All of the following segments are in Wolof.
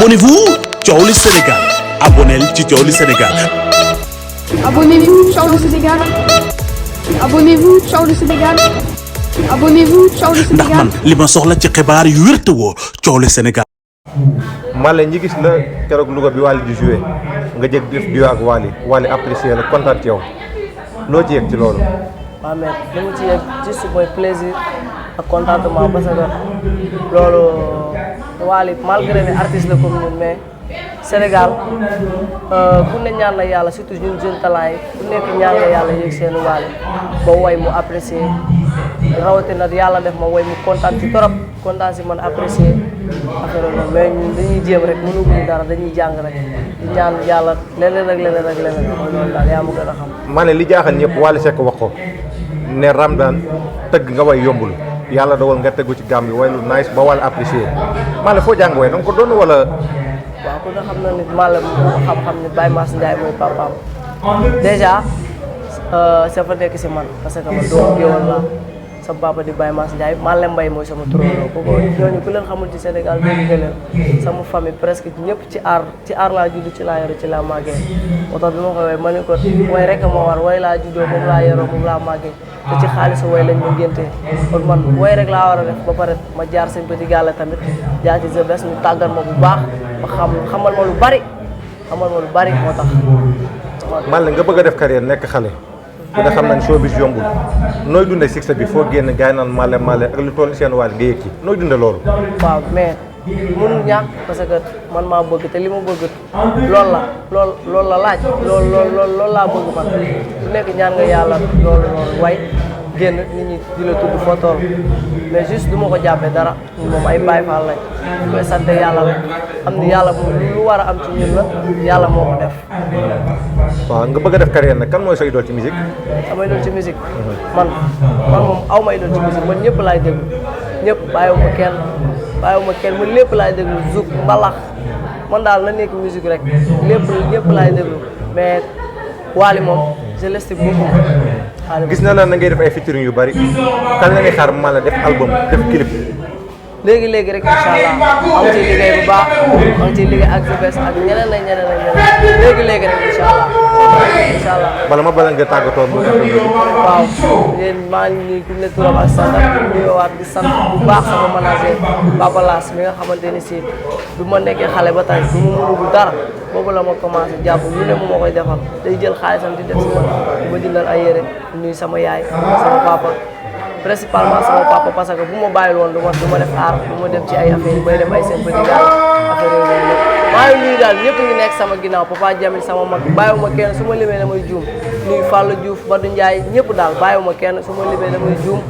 Abonnez-vous, Thiowli Sénégal. Abonnez-vous ci Thiowli Sénégal. Abonnez-vous, Thiowli Sénégal. Abonnez-vous, Thiowli Sénégal. Abonnez-vous, Thiowli ndax Sénégal. man li ma soxla ci xibaar yu wér te woo Thiowli Sénégal. Malé ñi gis la kérok Louga bi Wally di jouer nga jëg def duo ak Wally apprécier la kontaan ci yow loo ci yëg ci loolu. waaw mais li mu ci yëg juste mooy plaisir ak contentement parce que loolu Wally malgré ne artiste la comme ñun mais Sénégal ku ne ñaan la yàlla surtout ñun jeune talent yi ku nekk ñaan la yàlla yëg seen Wally ba woy mu apprécier rawatina yàlla def ma woy mu kontaan ci torop kontaan si man apprécier affaire noonu mais ñun dañuy jéem rek mënuñu dara dañuy jàng rek di ñaan yàlla leneen ak leneen ak leneen loolu daal yaa ma gën a xam. Malé li jaaxal ñëpp Wally Seck wax ko ne Ramadan tëgg nga way yombul yàlla dogal nga tëggu ci gàmm bi way lu nice ba Wally apprécier Malé foo jàng way danga ko doon wala. waaw ku ne xam na nit Malé xam-xam ni Baye Mass Ndiaye mooy papaam déjà sa fa nekk si man parce que man doomu géwël la sama papa di Baye Mass Ndiaye Malé Mbaye mooy sama turandoo kooku ñooñu ku leen xamul ci Sénégal dégg nga leen sama famille presque ñëpp ci aar laa judd ci laa yaru ci laa màggee moo tax bi ma ko woowee ma ne ko way rek moo war way laa juddoo moom laa yaroo moom laa màggee te ci xaalisu way lañ ma ngéntee kon man way rek laa war a def ba pare ma jaar seen petit gàlle tamit jaar ci The Best ñu tàggat ma bu baax ma xamal ma lu bari moo tax. Malé nga bëgg a def carrière nekk xale bi nga xam nañ showbiz yombul nooy dundee succès bi foo génn gars yi naan Malé ak lu toll seen Wally nga yëg ci nooy dundee loolu. waaw mais mënul ñàkk parce que man maa bëgg te li ma bëgg loolu la laaj loolu laa bëgg man ku nekk ñaan nga yàlla loolu way génn nit ñi di la tudd foo toll mais juste du ma ko jàppee dara moom ay Baay Faal lañ ñu koy sant yàlla rek am ni yàlla moom lu war a am ci ñun la yàlla moo ko def. waaw nga bëgg a def carrière nag kan mooy sa idole ci musique. sama idole ci musique man moom aw ma idole ci musique man ñëpp laay déglu ñëpp bàyyiwuma kenn man lépp laay déglu zouk mbalax man daal na nekk musique rek lépp laay déglu mais Wally moom je l'estime beaucoup. gis na la na ngay def ay featuring yu bari kan la ñuy xaar Malé def album def clip. léegi rek incha allah am ci liggéey bu baax am ci liggéey ak The Best ak ñeneen léegi rek incha allah. bala nga tàggatoo mu waaw yéen maa ngi nuyu ku ne turam ak santam di nuyuwaat di sant bu baax sama manager Papa Lass mi nga xamante ni si du ma nekkee xale ba tey du ma mënugul dara boobu la ma commencé jàpp lu ne mu ma koy defal day jël xaalisam di def si man di ma jëndal ay yére nuyu sama yaay sama papa. principalement sama papa parce que bu ma bàyyi woon du ma def aar du ma dem ci ay affaire yi bay dem ay seen petit gars affaire yooyu noonu maa ngi nuyu daal ñëpp ngi nekk sama ginnaaw Papa Jamil sama mag bàyyiwuma kenn su ma limee damay juum nuyu Fallou Diouf Badou Ndiaye ñëpp daal bàyyiwuma kenn su ma limee damay juum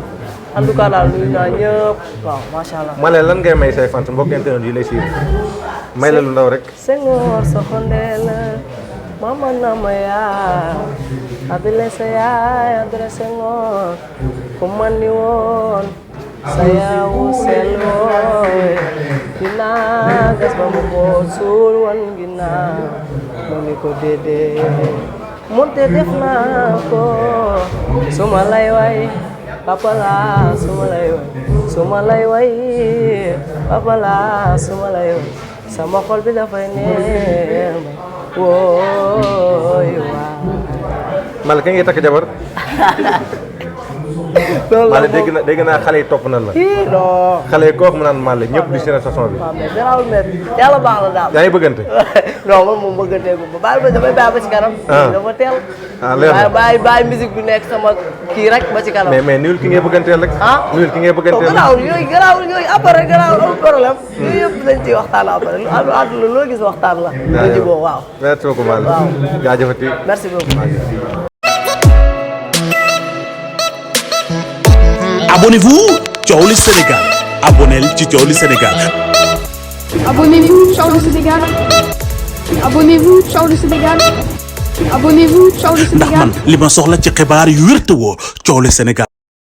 en tout cas daal nuyu naa ñëpp waaw macha allah. Malé lan ngay may say fans mbokk internet yi lay suivre may la lu ndaw rek. Senghor sa xondeel mama na ma yaa abile sa yaay André Senghor ku man ni woon sa yaawu selooy dinaa gas ba mu ko suul wan ginnaaw mu ni ko déedéet moonte def naa ko suma lay way papa la suma lay way suma lay way papa la suma lay way sama xol bi dafay neex wooy waa Malé kañ ngay takk jabar. Malé dégg naa xale yi topp na la. non. xale yi kooku mu naan Malé ñëpp di seen façon bi. waaw mais garaawul mais yàlla baax na daal. yaa ngi bëggante. non man moom bëgganteegu ba bàyyi ba damay bàyyi ba ci kanam. dafa teel. leer na bàyyi musique bi nekk sama kii rek ba ci kanam. mais nuyul ki ngay bëgganteel rek. nuyul ki ngay bëgganteel rek. garaawul yooyu après garaawul amul problème. yooyu yëpp dañ ciy waxtaan après lu àdduna loo gis waxtaan la. nga jubóo waaw. merci beaucoup Malé. waaw jaajëfati. merci beaucoup. Abonnez-vous Thiowli Sénégal. Abonnez ci Thiowli Sénégal. Abonnez-vous, Thiowli Sénégal. Abonnez-vous, Thiowli Sénégal. Abonnez-vous, Thiowli ndax Sénégal. man li ma soxla ci xibaar yu wér te woo Thiowli Sénégal.